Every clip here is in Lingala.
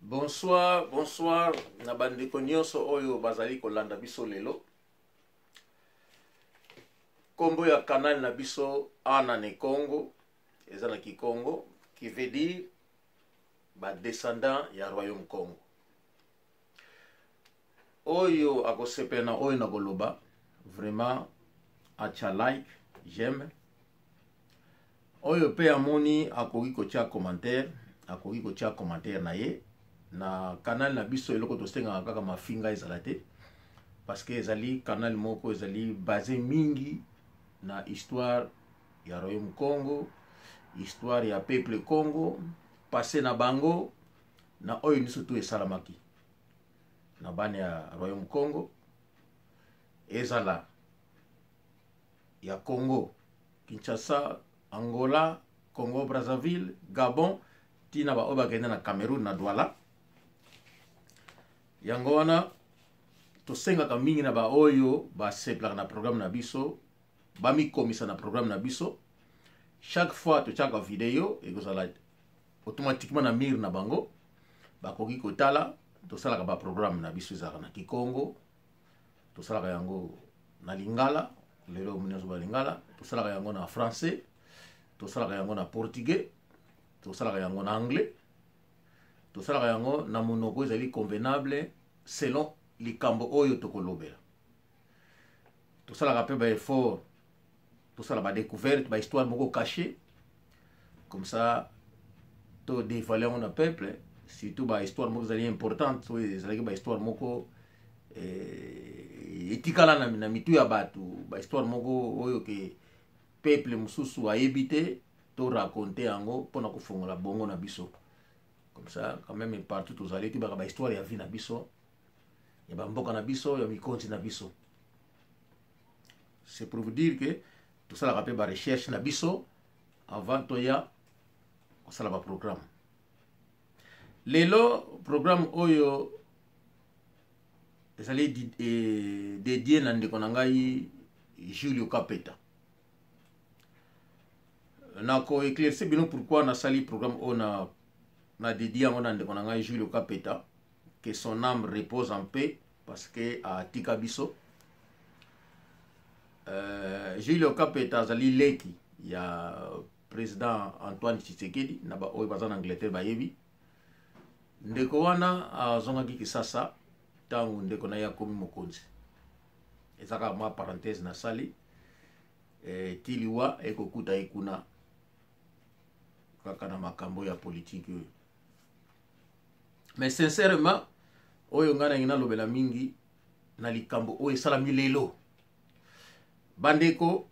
Bonsoir, bonsoir na bandeko nyonso oyo bazali kolanda biso lelo. Kombo ya canal na biso Ana ne Congo eza na Kikongo qui veut dire ba descendants ya royaume Congo. Oyo akosepela na oyo nakoloba vraiment acha like, j'aime. Oyo pe amoni akoki kotia commentaire, akoki kotia commentaire na ye na canal na biso. Eloko tosengaka kaka mafinga ezala te, parce que ezali canal moko ezali basé mingi na histoire ya royaume Congo, histoire ya peuple Congo, passé na bango na oyo nyonso tu esalamaki na bana ya royaume Congo, ezala ya Congo Kinshasa, Angola, Congo Brazzaville, Gabon, tina ba oyo bakende na Cameroun na Douala. Yango wana tosengaka mingi na baoyo basepelaka na programme na biso bamikomisa na programme na biso. Chaque fois totiaka video ekozala automatiquement na mire na bango, bakoki kotala. Tosalaka ba programme na biso ezalaka na Kikongo, tosalaka yango na Lingala, lelo nyonso ba Lingala, tosalaka yango na français, tosalaka yango na portugais, tosalaka yango na anglais, tosalaka yango na monoko ezali convenable selon likambo oyo tokolobela. Tosalaka mpe ba effort, tosala ba découverte, ba histoire moko caché comme ça to dévoiler yango na peuple, surtout ba histoire moko ezali importante, oyo ezalaki ba histoire moko etikala na mitu ya bato, ba histoire moko oyo ke peuple mosusu ayebi te, to raconter yango mpona kofongola bongo na biso. Comme ça quand même partout tozali toyebaka ba histoire ya vie na biso, ya bamboka na biso, ya mikonzi na biso. C'est pour vous dire que tosalaka mpe ba recherche na biso avant toya kosala ba programme. Lelo programme oyo ezali dédié na ndeko na ngai Julio Kapeta. Nako éclaircir bino pourquoi nasali programme oyo na dédié yango na ndeko na ngai Julio Kapeta, que son âme repose en paix, parce que atika biso. Julio Kapeta azali leki ya président Antoine Tshisekedi. Na ba oyo baza na Angleterre bayebi ndeko wana. Azongaki Kisasa ntango ndeko na ye akomi mokonzi. Eza kaka mwa parenthèse nasali. Ti liwa ekokuta ye kuna kaka na makambo ya politike oyo. Mais sincèrement, oyo ngai nangi nalobela mingi na likambo oyo esalami lelo, bandeko.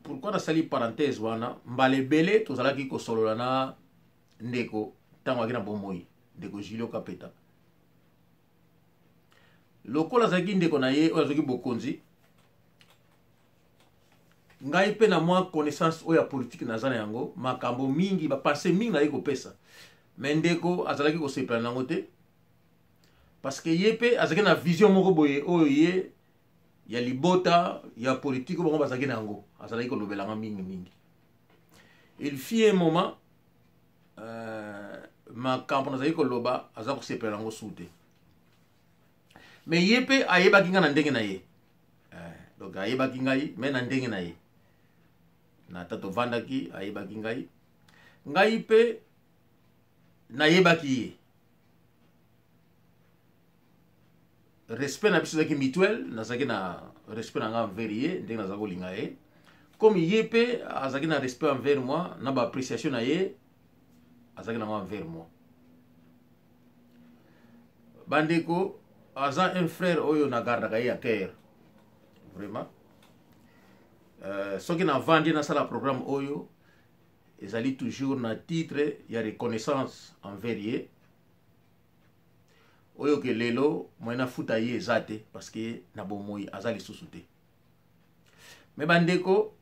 Pourquoi nasali parenthèse wana? Mbala ebele tozalaki kosolola na ndeko ntango aki na bomoi, ndeko Julio Kapeta. Lokola azalaki ndeko na ye oyo azwaki bokonzi, ngai mpe na mwa connaissance oyo ya politike naza na yango, makambo mingi, bapense mingi nazali kopesa, me ndeko azalaki kosepela nango te, parce que ye mpe azalaki na vision moko boye oyo ye ya libota ya politike bango bazalaki na yango. Azalaki kolobelanga mingi mingi. Il fut un moment, makambo nazalaki koloba aza kosepela yango su te, me ye mpe ayebaki ngai na ndenge na ye. Donc ayebaki ngai me na ndenge na ye, na ata tovandaki, ayebaki ngai, ngai mpe nayebaki ye. Respect na biso ezalaki mutuel. Nazalaki na respect na ngai envers ye ndenge nazalaki kolinga ye, comme ye mpe azalaki na respect envers moi na baappréciation na ye azalaki nango envers moi. Bandeko, aza un frère oyo nagardaka ye ya cœur vraiment. Soki navandi nasala programme oyo, ezali toujours na titre ya reconnaissance envers ye, oyo ke lelo moye nafuta ye eza te, parce que na bomoi aza lisusu te. Me bandeko,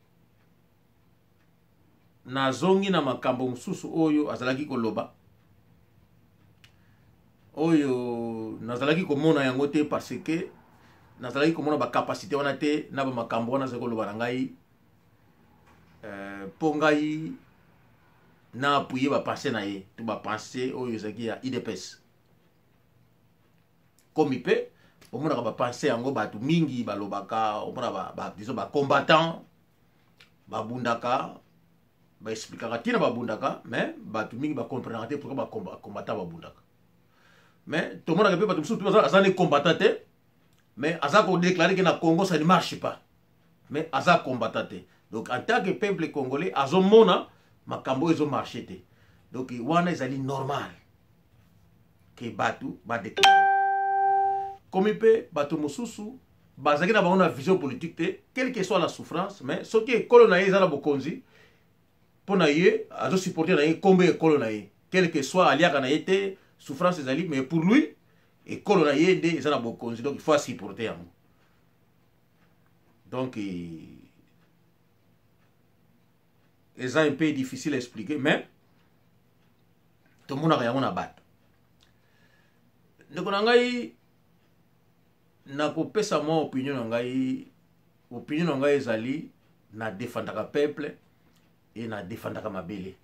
nazongi na makambo mosusu oyo azalaki koloba, oyo nazalaki komona yango te, parce que nazalaki komona bacapacité wana te na bamakambo wana azalaki koloba na ngai, mpo ngai na appuyer bapense na ye to bapense oyo ezalaki ya UDPS. Komi mpe omonaka bapense yango, bato mingi balobaka, omona disons bacombattant babundaka, baexplikaka ntina babundaka, mais bato mingi bacomprenaka te pourquoi bacombattant babundaka. Mais tomonaka mpe bato mosusu mpe aza ne combattant te, mais aza kodéclarer ke na Congo ça ne marche pas, mais aza combattant te. Donc en tant que peuple congolais azomona makambo oyo ezomarche te. Donc wana ezali normal ke bato badéclarer. Komi mpe bato mosusu bazalaki na bango na vision politique te, quelle que soit la souffrance, mais soki ekolo na ye eza na bokonzi, mpo na ye azosupporte na ye nkombo ekolo na ye, quel que soit aliaka na ye te, souffrance ezali, mais pour lui ekolo na ye nde eza na bokonzi, donc il faut asupporte yango. Donc eza un peu difficile à expliquer, mais tomonaka yango na bato. Ndeko na ngai, nakopesa mwa opinion na ngai. Opinion na ngai ezali, nadefandaka peuple e nadefandaka mabele.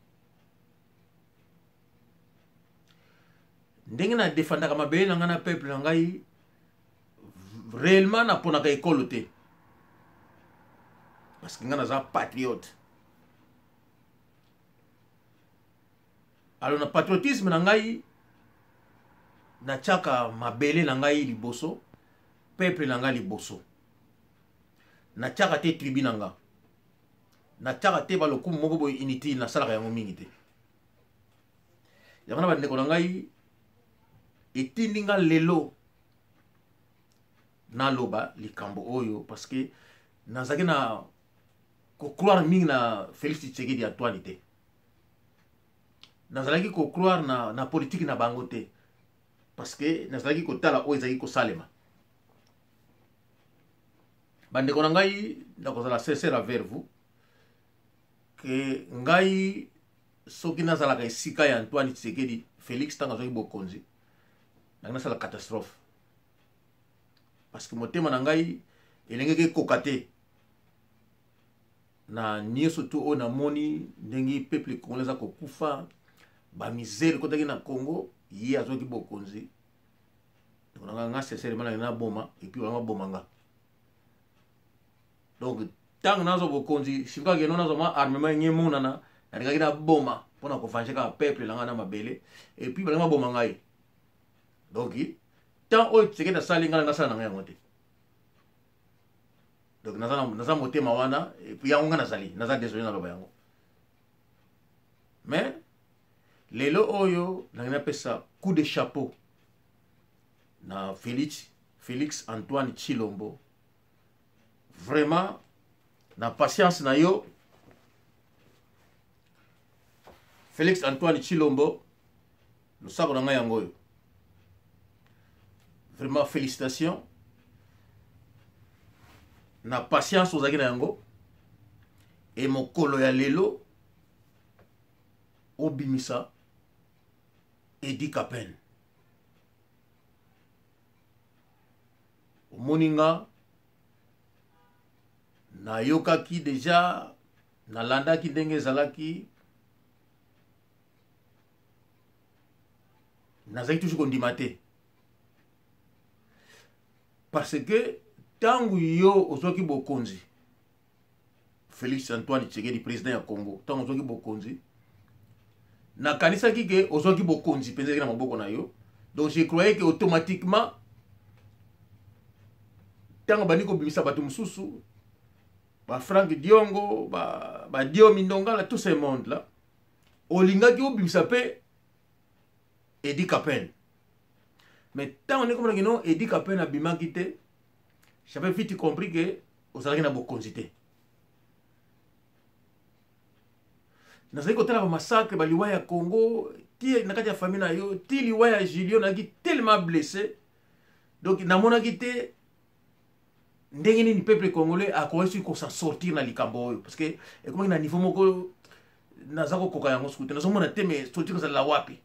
Ndenge nadefandaka mabele na ngai na peuple na ngai, réellement naponaka ekolo te, parce que ngai naza patriote. Alors na patriotisme na ngai, natiaka mabele na ngai liboso, peuple na ngai liboso. Natiaka te tribu na nga, natiaka te balokumu moko boye inutile, nasalaka yango mingi te. Yango na bandeko na ngai etindi nga lelo naloba likambo oyo, parce que nazalaki na kocroire mingi na Félix Tshisekedi Antoine te, nazalaki kocroire na politike na bango te, parce que nazalaki kotala oyo ezalaki kosalema. Bandeko na ngai, nakozala sincère envers vous ke ngai soki nazalaka esika ya Antoine Tshisekedi Félix ntango azwaki bokonzi, nangi nasala catastrophe, parce que motema na ngai elengeki ekoka te na nyonso tu oyo namoni, ndenge peuple congolais aza kokufa, bamisère ekotaki na Congo. Ye azwaki bokonzi, ndeko na ngai, nga sincèrement nangi naboma, et puis bango baboma nga. Donc ntango nazwa bokonzi, sikoyo keno nazwa mwa armement enge emonana, nalingaki naboma mpona kovange kaka peuple na ngai na mabele, et puis balingi baboma ngai. Donc temps oyo Tshisekedi asali, ngai nasala na ngai yango te. Donc naza motema wana, et puis yango ngai nazali, naza désolé naloba yango, mais lelo oyo nangi napesa coup de chapeau na Félix Antoine Tshilombo, vraiment na patience na yo. Félix Antoine Tshilombo, losako na ngai yango oyo, vraiment félicitation na patience ozalaki na yango. E mokolo ya lelo obimisa Eddy Kapend, omoni nga nayokaki deja, nalandaki ndenge ezalaki, nazalaki toujours kondima te, parce que ntango yo ozwaki bokonzi, Félix Antoine Tshisekedi, président ya Congo, ntango ozwaki bokonzi, nakanisaki ke ozwaki bokonzi mpenza ezalaki na maboko na yo. Donc je croyais que automatiquement ntango bandi kobimisa bato mosusu, baFranck Diongo, baDiomi Ndongala, tout ce monde là, olingaki obimisa mpe Eddy Kapend. Mais ntango ndenge komonaki no Eddy Kapend abimaki te, j'avais vite compris ke ozalaki na bokonzi te. Nazali kotala bamassacre, baliwa ya Congo ti na kati ya famille na yo, ti liwa ya Julio, nazalaki tellement blessé. Donc namonaki te ndenge nini peuple congolais akoki soki kosa sortir na likambo oyo, parce que ekomaki na niveau moko naza kokoka yango soki te, nazomona te, mais sortir kozalela wapi?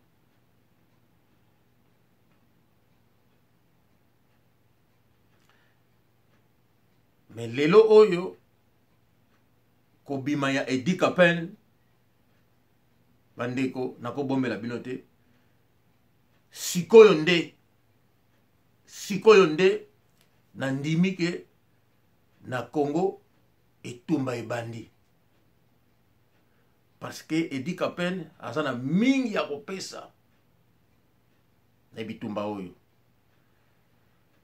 Mais lelo oyo kobima ya Eddy Kapend, bandeko, nakobombela bino te, sikoyo nde. Sikoyo nde nandimi ke na Congo etumba ebandi, parce que Eddy Kapend aza na mingi ya kopesa na bitumba oyo.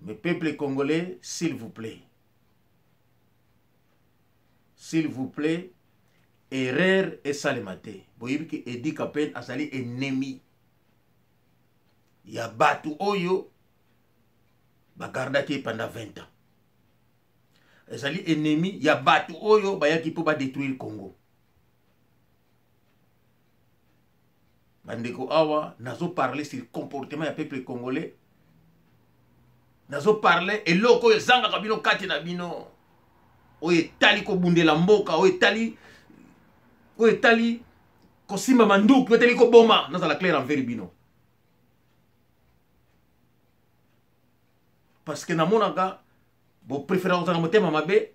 Mais peuple congolais, s'il vous plaît, s'il vous plaît, erreur esalema te. Boyebi ke Eddy Kapend azali ennemi ya bato oyo bagardaki ye pendant 20 ans, ezali ennemi ya bato oyo bayaki mpo badétruire Congo. Bandeko, awa nazoparle sur comportement ya peuple congolais, nazoparle eloko oyo ezangaka bino kati na bino, oyo etali kobundela mboka, oyo etali kosimba manduki, oyo etali koboma. Nazala clair envers bino, parce que namonaka bopréféra kozala motema mabe.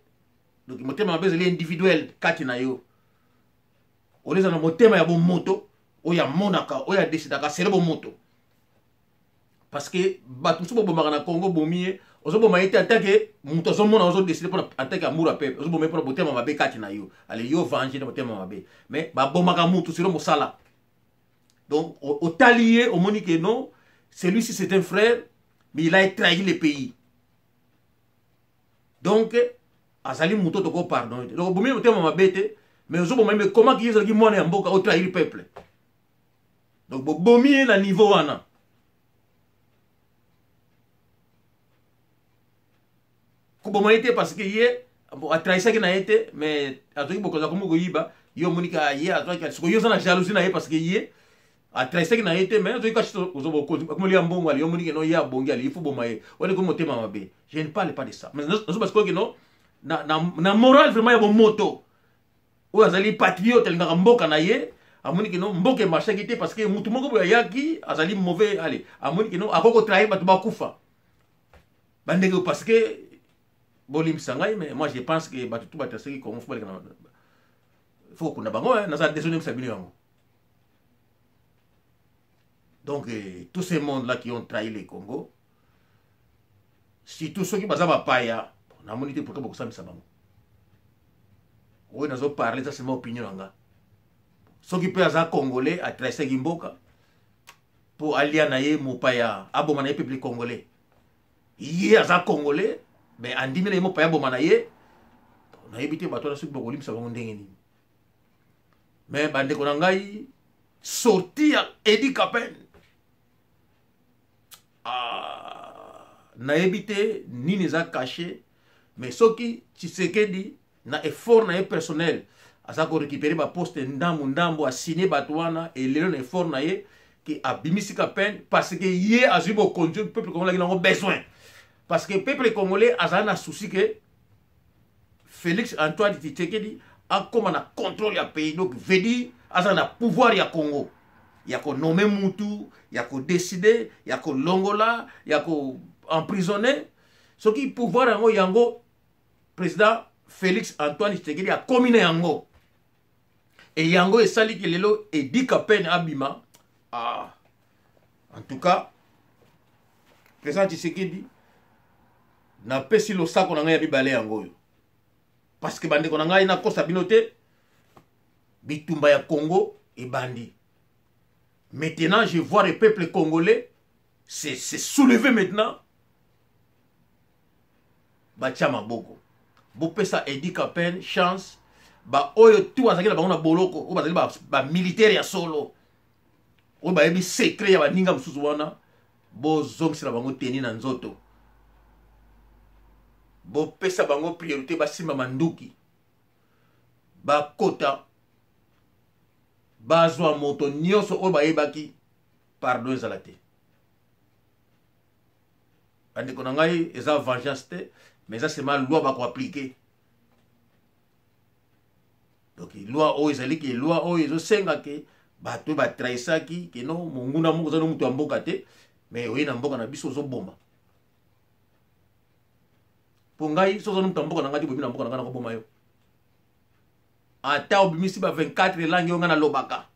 Donc motema mabe ezali individuel kati na yo. Oleza na motema ya bomoto oyo amonaka, oyo adesidaka sele bomoto, parce que bato mosusu bobomaka na Congo, bomi ye, ozoboma ye te atake moto azomona, ozodeside mpona atake amour ya peuple, ozoboma ye mpona motema mabe kati na yo. Ale yo venger na motema mabe, mais babomaka mutu silo mosala. Donc otali ye, omoni ke non, celui-ci, c'est un frère, mais il a trahi le pays, donc azali moto toko pardon te. Donc obomi motema mabe te, mais ozoboma ye. Mais comment ki ye ezalaki mwana ya mboka otrahir peuple? Donc bobomi ye na niveau wana. Koboma ye te parce que ye atrahisaki na ye te, mais azwaki bokonzi, akomi koyiba. Ye omoni ka ye azwaki, sikoyo yo oza na jalousie na ye parce que ye atrahisaki na ye te, mais azwaki kasi kozwa bokonzi, akomi lia mbongo. Ali yo omoni ke no, ye abongi, ali il faut boma ye. Wana ekomi motema mabe. Je ne parle pas de ça, mais nazoba sikoyo ke no, na moral vraiment ya bomoto oyo azali patriote, alingaka mboka na ye, amoni ke no, mboka emarchaki te parce que mutu moko boye ayaki, azali mauvais. Ale amoni ke no, akoki kotrahir, bato bakufa bandenge, parce que bolimbisa ngai, mais moi je pense que bato tu batrahissaki Congo, faut baleka, faut kokunda bango. Naza désolé, mbisa bino yango. Donc tous ces mondes là qui ont trahi le Congo, surtout soki baza bapaya, namoni te pourquoi bokosambisa bango. Oyo nazoparle eza seulement opinion na nga. Soki mpe aza congolais, atrahisaki mboka mpo alia na ye mopaya, aboma na ye peuple congolais, ye aza congolais mais andimi na ye mopaya aboma na ye, nayebi te bato wana soki bakolimbisa bango ndenge nini. Mais bandeko na ngai, sortie ya Eddy Kapend, ah, nayebi te nini eza caché. Mais soki Tshisekedi na effort na ye personnel aza korécupérer baposte ndambu ndambu, asigne bato wana elelo na effort na ye ke abimisi Kapend parce que ye azwi bokonzi, peuple congolais aki nango besoin, parce que peuple congolais azala na souci ke Félix Antoine Tshisekedi akóma na contrôle ya pays. Donc veut dire aza na pouvoir ya Congo, ya konommer mutu, ya kodécider, ya kolongola, ya koemprisonner. Soki pouvoir yango président Félix Antoine Tshisekedi akomi na yango, e yango esaliki lelo Eddy Kapend abima. Ah, en tout cas président Tshisekedi, napesi losako na ngai ya mibale yango oyo, parce que bandeko na ngai, nakosa bino te, bitumba ya Congo ebandi. Maintenant je vois le peuple congolais se soulever maintenant. Batia maboko, bopesa Eddy Kapend chance. Baoyo tu bazalaki na bango na boloko, oyo bazali bamilitaire ya solo, oyo bayebi secret ya baninga mosusu wana, bozongisela bango teni na nzoto, bopesa bango priorité, basimba manduki, bakota, bazwa moto nyonso oyo bayebaki. Pardon ezala te, bandeko na ngai. Eza vengeance te, mais eza seulement loi bakoappliquer. Donc loi oyo ezali ke loi oyo ezosenga ke bato oyo batrahisaki, ke no, monguna moko oza no moto ya mboka te, mais oye na mboka na biso, ozoboma. Mpo ngai, so oza no moto ya mboka na ngai te, bomi na mboka na ngai, nakoboma yo. Ata obimisi ba 24 langue oyo ngai nalobaka,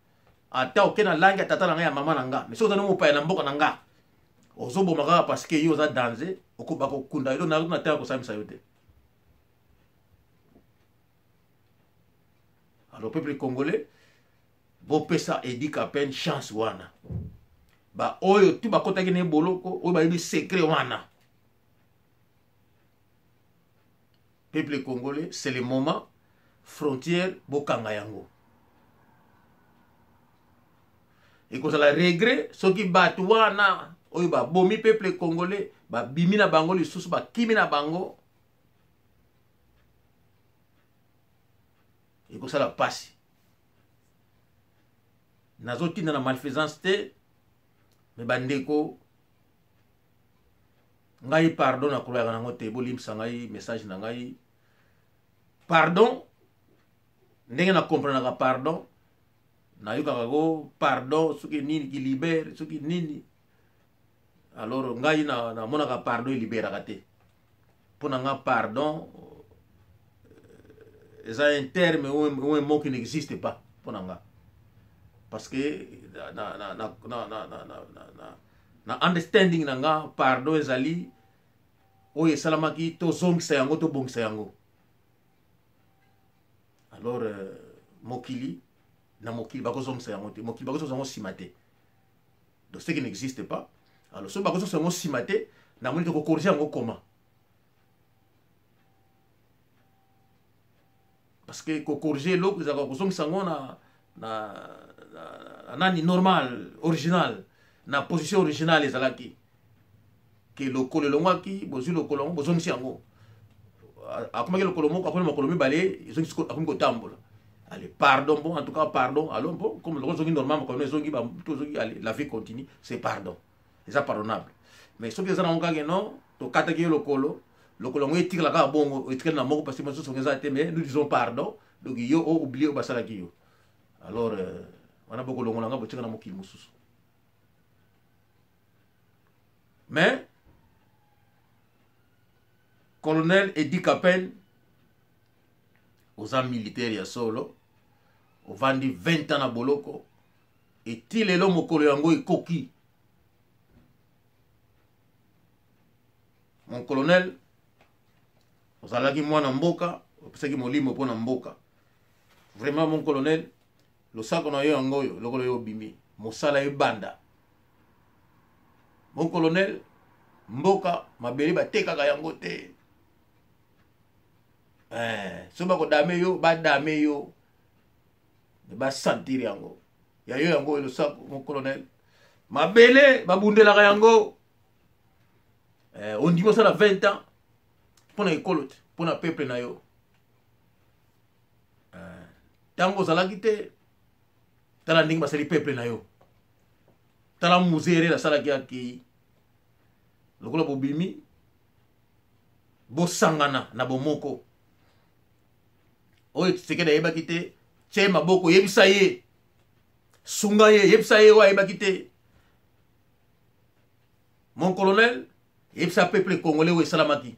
ata oke na langue ya tata na ngai, ya mama na nga, mais soki oza no mopaya na mboka na nga. Ozoboma kaka parce que yo oza danger, bakokunda yo na ntango kosambisa yo te. Alors peuple congolais, bopesa Eddy Kapend chance wana. Ba oyo tu bakotaki na boloko, oyo bayebi secret wana. Peuple congolais, c'est le moment, frontière bokanga yango. Ekozala regret soki bato wana oyo babomi peuple congolais babimi na bango lisusu, bakimi na bango, ekosala pasi. Nazotinda na malfaisance te, me bandeko ngai pardon nakolobaka nango te, bolimbisa ngai message na ngai. Pardon ndenge na comprenaka pardon, nayokaka ko pardon soki nini ki libère soki nini. Alors ngai namonaka pardon eliberaka te. Mpo na nga pardon eza un terme ou un mot qui n'existe pas mpo na nga, parce que na understanding na nga, pardon ezali oyo esalamaki, tozongisa yango, tobongisa yango. Alors mokili na mokili bakozongisa yango te, mokili bakozongisa yango nsima te. Donc ce qui n'existe pas, alors soki bakozongisa yango nsima te, namoni tokokorige yango comment? Parce que kokorige eloko ezalaka kozongisa yango na nani normal, original, na position originale ezalaki. Ke lokolo elongwaki, bozwi lokolo yango, bozongisi yango, akomaki lokolo moko, akomi makolo mibale, ezongisi, akomi kotambola. Allez, pardon, bon, en tout cas pardon. Alors bon, comme lokolo ezongi normal, makolo ezongi, tozongi, allez, la vie continue, c'est pardon, eza pardonnable. Mais soki eza nango kaka non, tokataki ye lokolo, lokolo yango etikala kaka bongo, etikali na moko parce que mosusu eza te, mais nous disons pardon, donc yo o oublié oyo basalaki yo. Alors wana bokolongola nga, botika na mokili mosusu. Mais colonel Eddy Kapend, oza militaire ya solo, ovandi 20 ans na boloko, eti lelo mokolo yango ekoki. Mon colonel, ozalaki mwana mboka, opesaki molimo mpona mboka. Vraiment mon colonel, losako na yo yango oyo, lokolo yo obimi, mosala ebanda. Mon colonel, mboka mabele batekaka yango te. So bakodame yo, badame yo, basentir yango ya yo yango oyo losako. Mon colonel, mabele babundelaka yango. Ondimi osala 20 ans mpona ekolo te, mpona peuple na yo. Ntango ozalaki te, tala ndenge basali peuple na yo, tala muzere asalaki akei. Lokola bobimi, bosangana na bomoko. Oyo Tshisekedi ayebaki te, tie maboko, yebisa ye, sunga ye, yebisa ye oyo ayebaki te. Mon colonel, yebisa peuple congolais oyo esalamaki,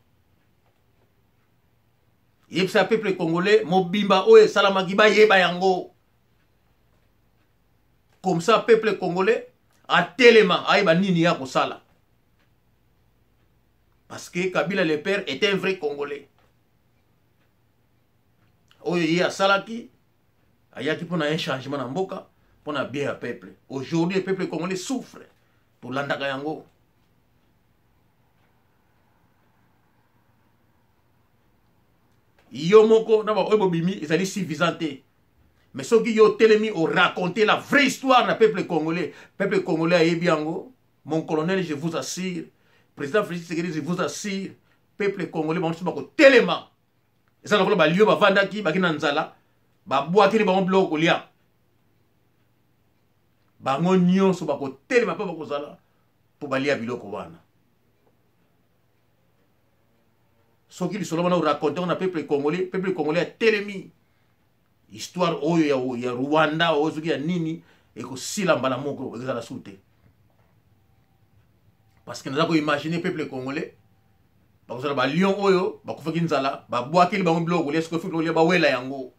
yebisa peuple congolais mobimba oyo esalamaki, bayeba yango. Comme ça peuple congolais atelema, ayeba nini ya kosala, parce que Kabila le père est un vrai Congolais. Oyo ye asalaki, ayaki mpona un changement na mboka, mpona bien ya peuple. Aujourd'hui le peuple congolais souffre, tolandaka yango. Yo moko na baoyo bobimi ezali suffisant te, mais soki yo otelemi oraconter la vraie histoire na peuple congolais, peuple congolais ayebi yango. Mon colonel, je vous assure, président Félix Tshisekedi, je vous assure, peuple congolais bango nyonso bakotelema. Eza lokola balio bavandaki baki na nzala, babwakeli bango biloko kolia, bango nyonso bakotelema mpe bakozala mpo balia biloko wana. Soki lisolo wana oraconte ngo na peuple congolais, peuple congolais atelemi, histoire oyo ya Rwanda oyo soki ya nini ekosila mbala moko, ekozala su te. Parce que naza koimagine peuple congolais bakozala balion oyo bakufaki nzala, babwakeli bango biloko kolia, sikoyo biloko kolia bawela yango,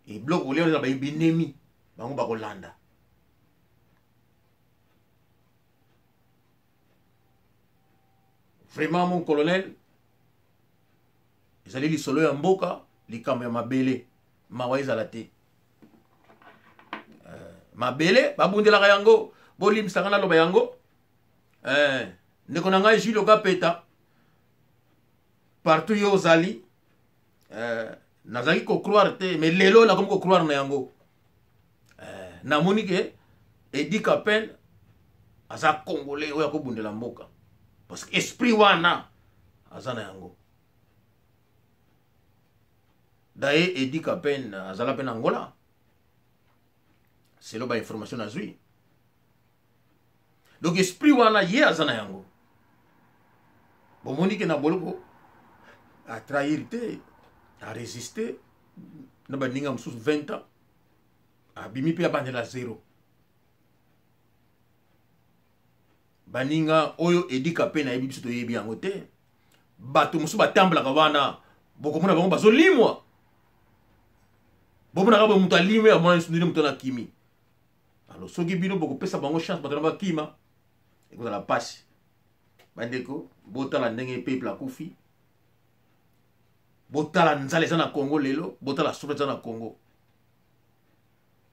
e biloko kolia ezala binemi, bango bakolanda. Vraiment mon colonel, ezali lisolo ya mboka, likambo ya mabele, mawa ezala te. Mabele babundelaka yango, bolimbisaka naloba yango. Ndeko na ngai Jules Okapeta, partout yo ozali, nazalaki kocroire te, mais lelo nakomi kocroire na yango. Namoni ke Eddy Kapend aza congolais oyo akobundela mboka, parce que esprit wana aza na yango. Daye Eddy Kapend azala mpe na Angola, selo ba information nazwi. Donc esprit wana ye aza na yango. Bomoni ke na boloko a trahir te, a résister na baninga mosusu 20 ans, abimi mpe abandela zéro. Baninga oyo Eddy Kapend nayebi, biso toyebi yango te. Bato mosusu batambolaka wana, bokomona bango bazolimwa, bomonaka boye moto alimwe, amona ndenge moto wana akimi. Alors soki bino bokopesa bango chance, bato na bakima, ekozala mpasi. Bandeko, botala ndenge peuple akufi, botala nzala eza na Congo lelo, botala souffrance eza na Congo.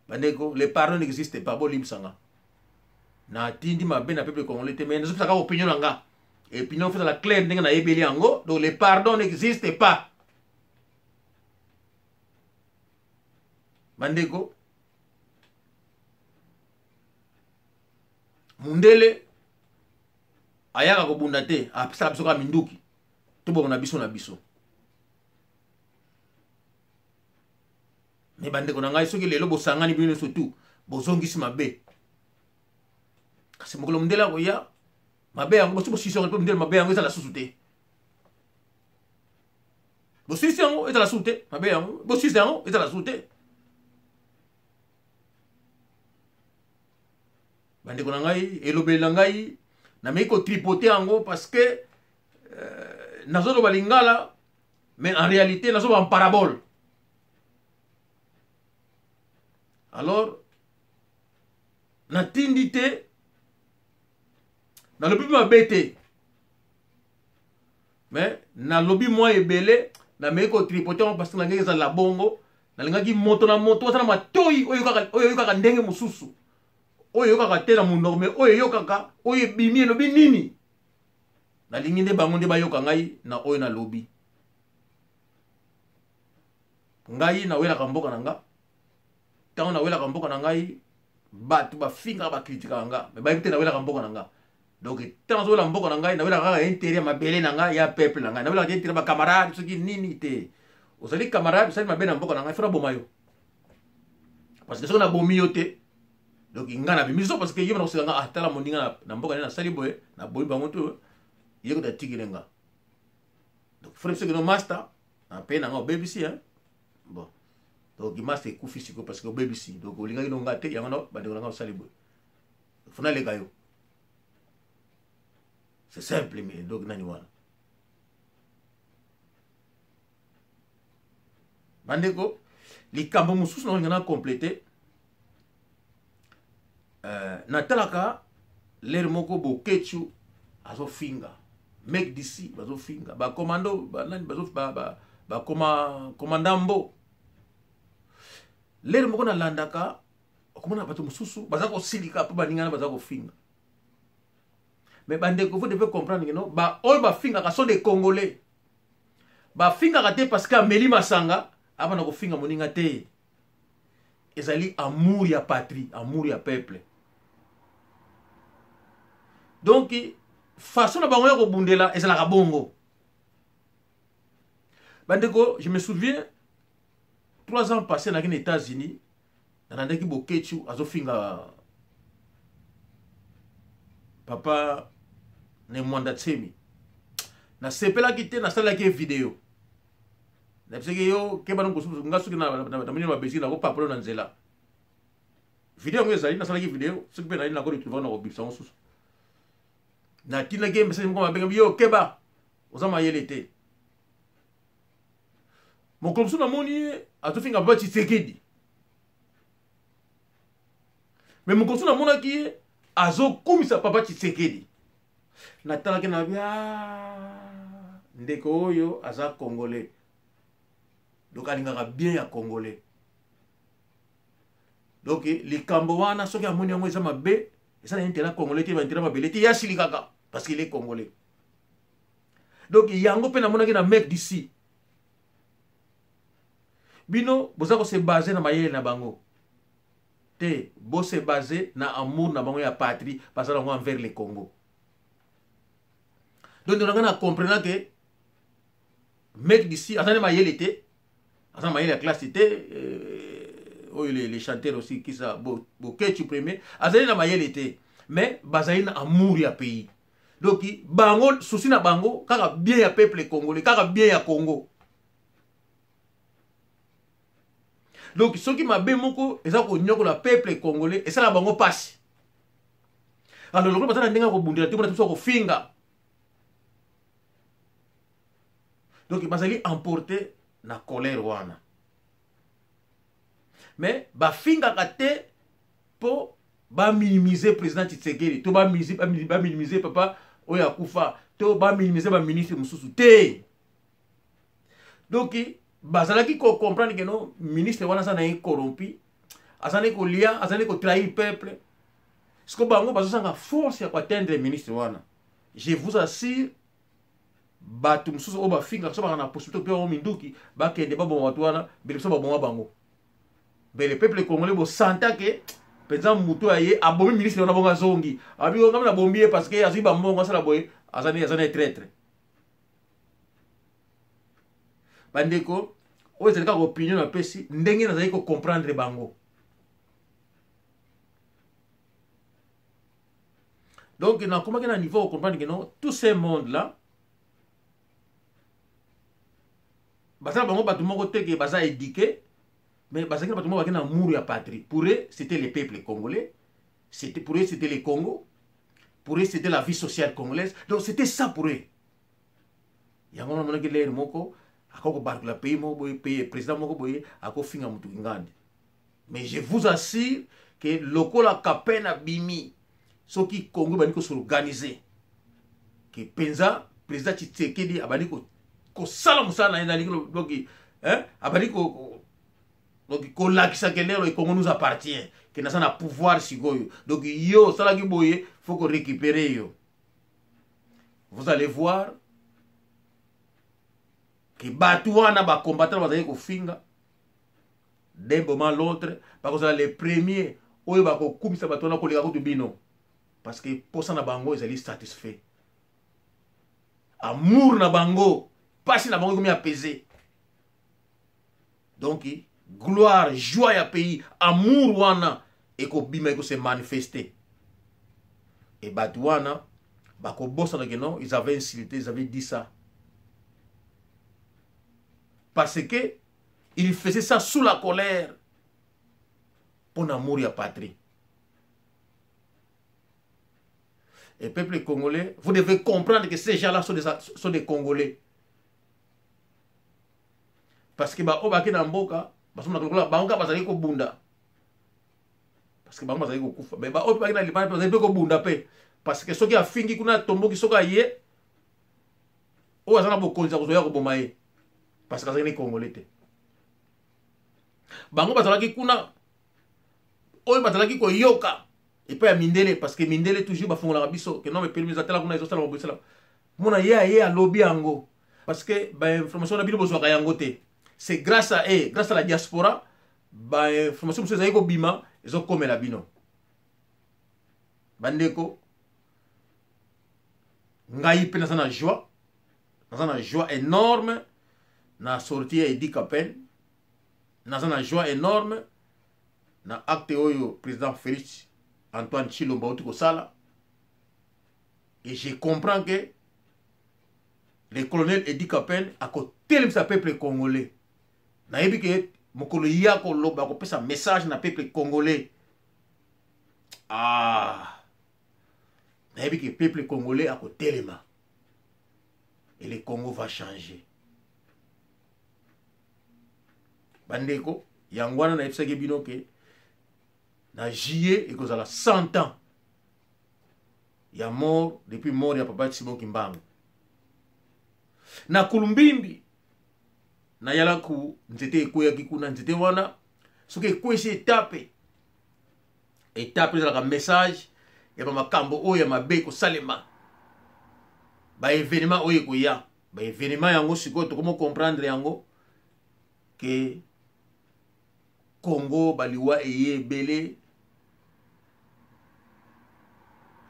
Bandeko, le pardon n'existe pas. Bolimbisanga, natindi mabe na peuple congolais te, mais nazopesaka opinion na nga, opinion ezala claire ndenge nayebeli yango. Donc le pardon n'existe pas, bandeko. Mundele ayaka kobunda te, apesaka biso kaka minduki, tobongo na biso na biso. Me bandeko na ngai, soki lelo bosangani bino nyonso tu bozongisi mabe, kasi mokolo mondele akoya, mabe yango bosi bosisi yango, mpe mondele mabe yango ezala susu te. Bosisi yango, ezala susu te. Mabe yango bosisi yango, ezala susu te. Bandeko na ngai, elobeli na ngai nameki kotripote yango parce que nazoloba lingala, mais en réalité nazoloba en parabole. Alors natindi te, nalobi mabe te, mais nalobi mwa ebele, nameki kotripote yango parce que na ngai ezala bongo. Nalingaki moto na moto aza na matoi oyo oyokaka ndenge mosusu, oyo eyokaka te na monoko, mais oyo eyokaka, oyo ebimi elobi nini. Nalingi nde bango nde bayoka ngai na oyo nalobi. Ngai nawelaka mboka na nga. Ntango nawelaka mboka na ngai, bato bafingaka, bakritikaka nga, me bayebi te nawelaka mboka na nga. Donc ntango nazowela mboka na ngai, nawelaka kaka intérêt ya mabele na ngai, ya peuple na ngai. Nawelaka intérêt ba camarade soki nini te. Ozali camarade, osali mabe na mboka na ngai, fo naboma yo, parce que soki nabomi yo te, donc ngai nabimi so, parce que ye bana koseka nga: ah, tala moninga na mboka nde nasali boye, naboyi bango to ye kota atikele nga. Donc frère, soki no master na pe na nga obebisi, hein, bon, donc master ekufi sikoyo parce que obebisi. Donc olingaki no nga te, yango na bandeko na nga osali boye, fo naleka yo. C'est simple. Mais donc nani wana, bandeko? Likambo mosusu nakolinga na complete, natalaka lere moko Bokechu azofinga mek d'ici, bazofinga bakomando banani, bakoma komanda mbo. Lere moko nalandaka, okomona bato mosusu baza kosilika mpo baningana baza kofinga. Mais bandeko, vous devez comprendre que non, ba oyo bafingaka sont des Congolais. Bafingaka te parce que ameli masanga abana kofinga moninga te. Ezali amour ya patrie, amour ya peuple. Donc façon na bango ya kobundela ezalaka bongo. Bandeko, je me souviens, 3 ans passé, naki na États-Unis, nalandaki Bokechu azofinga papa Ne Mwanda Tsemi. Nasepelaki te, nasalelaki ye video, nayebisaki yo: keba no kosusu nga soki namoni mabesi nakopapolo na nzela. Video yango ezali, nasalaki video, soki mpe nali nakoretrouve, nakobimisa yango susu. Natindaki ye message moko mabenga: yo keba, oza mayele te. Mokolo mosusu namoni ye azofinga papa Tshisekedi, mais mokolo mosusu namonaki ye azokumisa papa Tshisekedi. Natalaki na bi, ah, ndeko oyo aza congolais, donc alingaka bien ya congolais. Donc likambo wana soki amoni yango eza mabe, eza na intérêt congolais te, ba intérêt mabele te, ye asilikaka parce qu'il est congolais. Donc yango mpe namonaki na mec d'ici. Bino boza kose base na mayele na bango te, bose base na amour na bango ya patrie baza nango envers le Congo. Donc ndonanga na comprena ke mec d'ici aza na mayele te, aza na mayele ya classe te. Oyo les chanteurs aussi kisa Boketshu premier azali na mayele te, mais bazali na amour ya pays. Donc bango souci na bango kaka bien ya peuple congolais, kaka bien ya Congo. Donc soki mabe moko eza konyokola peuple congolais, esala bango pasi. Alors lokola baza na ndenge ya kobundela te, mpona biso kofinga, donc bazali emporté na colère wana. Mais bafingaka te mpo baminimize président Tshisekedi to baminimize papa oyo akufa to baminimize baministre mosusu te. Donc bazalaki kocomprendre ke no ministre wana aza na ye corrompu, aza na kolia, aza na kotrahir peuple. Siko bango bazozanga force ya koatteindre ministre wana. Je vous assure, bato mosusu oyo bafingaka, so baka na possibilité mpe bango minduki, bakende baboma bato wana, mbele biso baboma bango, mais le peuple congolais bosanta ke mpenza motu aye abomi ministre wana, bongo azongi abi ngami nabombi ye parce que azwi bambongo, asala boye, aza na traître. Bandeko, oyo ezali kaka opinion napesi, ndenge nazali kocomprendre bango. Donc nakomaki na niveau kocomprendre ke non, tout ce monde là baza na bango bato moko te ke baza éduqué, mais bazalaki na bato moko baki na amour ya patrie. Pour eux, c'était le peuple congolais, c'était pour eux, c'était le Congo, pour eux, c'était la vie sociale congolaise. Donc c'était ça pour eux. Yango namonaki lere moko akoki kobarikela pays moko boye, pays président moko boye, akofinga motu ngandi. Mais je vous assure ke lokola Kapene abimi, soki Congo ebandi kosorganize, ke mpenza président Tshisekedi abandi kosala mosala na ye, nalingi donc abandi donc kolakisa ke lelo Congo nous appartient, ke naza na pouvoir sikoyo. Donc yo osalaki boye, faut korécupérer yo. Vous allez voir ke bato wana bacombattant bazali kofinga, d'un moment l'autre bakozala les premiers oyo bakokumisa bato wana koleka kutu bino, parce que posa na bango ezali satisfait, amour na bango, pasi na bango ekomi apaisé. Donc gloire, joie ya pays, amour wana ekobima, ekose manifester. E bato wana bakobosana ke non, ils avaient insulté, ils avaient dit ça parce que il faisait ça sous la colère mpo na amour ya patrie. Et peuple congolais, vous devez comprendre que ces gens-là sont des Congolais. Parce que baoyo bake na mboka bazomonaka lokola bango kaka bazali kobunda, parce que bango bazali kokufa, mais baoyo mpe bake na libanda mpe bazali mpe kobunda mpe, parce que soki afingi kuna, atomboki, soki aye oyo aza na bokonzi ya kozoya koboma ye, parce que azali ni congolais te. Bango bazalaki kuna, oyo bazalaki koyoka epai ya mindele, parce que mindele toujours bafungolaka biso ke non, epelemi ezatala kuna, ezosala mabosala mona ye aye alobi yango, parce que bainformation na bino bozwaka yango te. C'est grâce à eux, grâce à la diaspora, bainformation mosusu ezali kobima, ezokomela bino. Bandeko, ngai mpe naza na joie, naza na joie énorme na sortie ya Eddy Kapend. Naza na joie énorme na acte oyo président Félix Antoine Tshilombo auti kosala. Et je comprends que le colonel Eddy Kapend akotelemisa peuple congolais. Nayebi ke mokolo ya koloba, akopesa message na peuple congolais, ah, nayebi ke peuple congolais akotelema et le Congo va changer. Bandeko, yango wana nayebisaki bino ke na juillet ekozala 100 ans. ya mort depuis mort ya papa Simon Kimbangu na Kulumbimbi na yalaku nzete ekweyaki kuna nzete wana soki ekwesi etape etape ezalaka message ya bamakambo oyo ya mabe ekosalema baevenema oyo ekoya baevenema yango sikoyo tokomo comprendre yango ke Congo baliwa eye ebele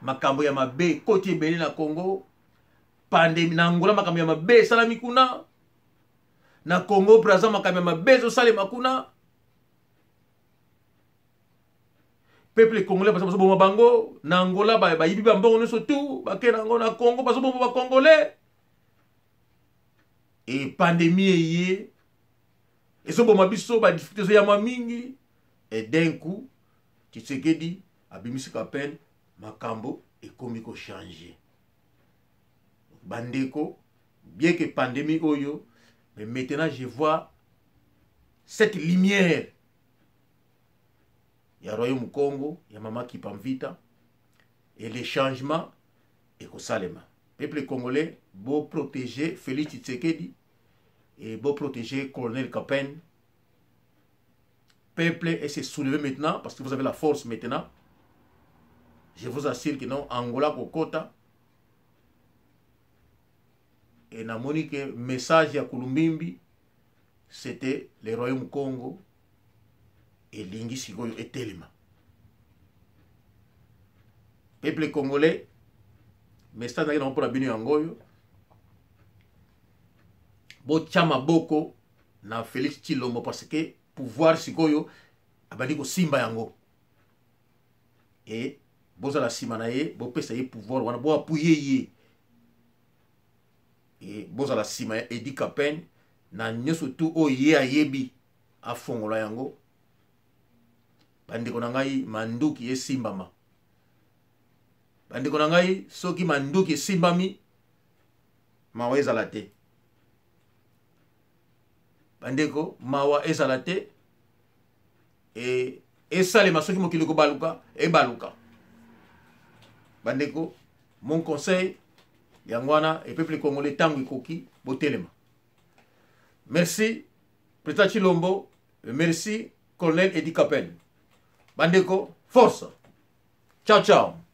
makambo ya mabe ekoti ebele na Congo pandemi na Angola makambo ya mabe esalami kuna na Congo Brazza makambo ya mabe ezosalema kuna peuple congolais baza bazoboma bango na Angola bayibi bambongo nyonso tu bake na yango na Congo bazoboma bacongolais e pandemie eye ezoboma biso badifficulté ezoyama mingi et d'un coup Tshisekedi abimisi kapene makambo ekomi kochange bandeko bien que pandémie oyo mais maintenant je vois cette lumière ya royaume congo ya mama kipamvita et les changements ekosalema peuple congolais bo protéger félix tshisekedi et bo protéger colonel Kapen peuple et se soulever maintenant parce que vous avez la force maintenant je vous assure que non angola kokota et namoni que message ya kulumbimbi c'était le royaume congo elingi sikoyo etelema peuple congolais message naki nango mpona bino yango oyo botya maboko na félix tshilombo parce que pouvoir sikoyo abandi kosimba yango e bozala nsima na ye bopesa ye pouvoir wana boapuye ye e bozala nsima ya edi kapen na nyonso tu oyo ye ayebi afongola yango bandeko na ngai manduki esimbama bandeko na ngai soki manduki esimbami mawa ezala te bandeko mawa ezala te e esalema soki mokili kobaluka ebaluka bandeko mon conseil yango wana e peuple congolais ntango ekoki botelema merci président chilombo merci colonel edi capel bandeko force ciao ciao.